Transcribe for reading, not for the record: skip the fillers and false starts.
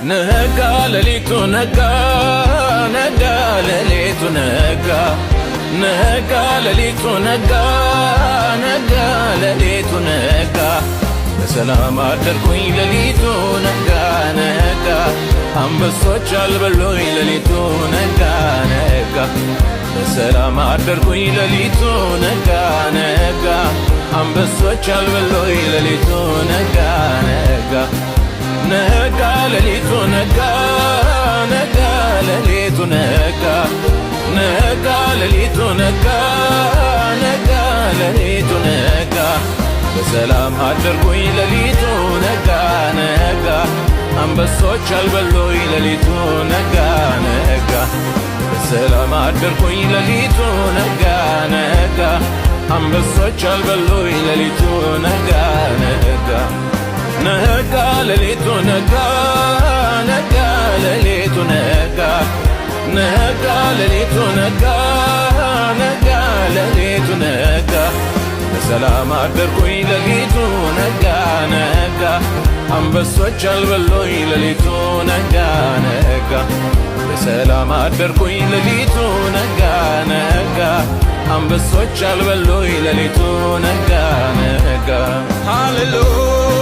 ነጋ ሌሊቱ ነጋ፣ ነጋ ሌሊቱ ነጋ፣ ነጋ ሌሊቱ ነጋ፣ ነጋ ሌሊቱ ነጋ። በሰላም አደርኩኝ ሌሊቱ ነጋ ነጋ፣ አንበሶች አልበሉኝ ሌሊቱ ነጋ ነጋ። በሰላም አደርኩኝ ሌሊቱ ነጋ ነጋ፣ አንበሶች አልበሉኝ ሌሊቱ ነጋ ነጋ። ነጋ ሌሊቱ ነጋ፣ ነጋ ሌሊቱ ነጋ፣ ነጋ ሌሊቱ ነጋ፣ ነጋ ሌሊቱ ነጋ። በሰላም አደርኩኝ ሌሊቱ ነጋ ነጋ፣ አንበሶች አልበሉኝ ሌሊቱ ነጋ ነጋ። በሰላም አደርኩኝ ሌሊቱ ነጋ ነጋ፣ አንበሶች አልበሉኝ ሌሊቱ ነጋ ነጋ። ነጋ ሌሊቱ ነጋ፣ ነጋ ሌሊቱ ነጋ፣ ነጋ ሌሊቱ ነጋ፣ ነጋ ሌሊቱ ነጋ። በሰላም አደርኩኝ ሌሊቱ ነጋ ነጋ፣ አንበሶች አልበሉኝ ሌሊቱ ነጋ ነጋ። በሰላም አደርኩኝ ሌሊቱ ነጋ ነጋ፣ አንበሶች አልበሉኝ ሌሊቱ ነጋ ነጋ። ሃሌሉያ።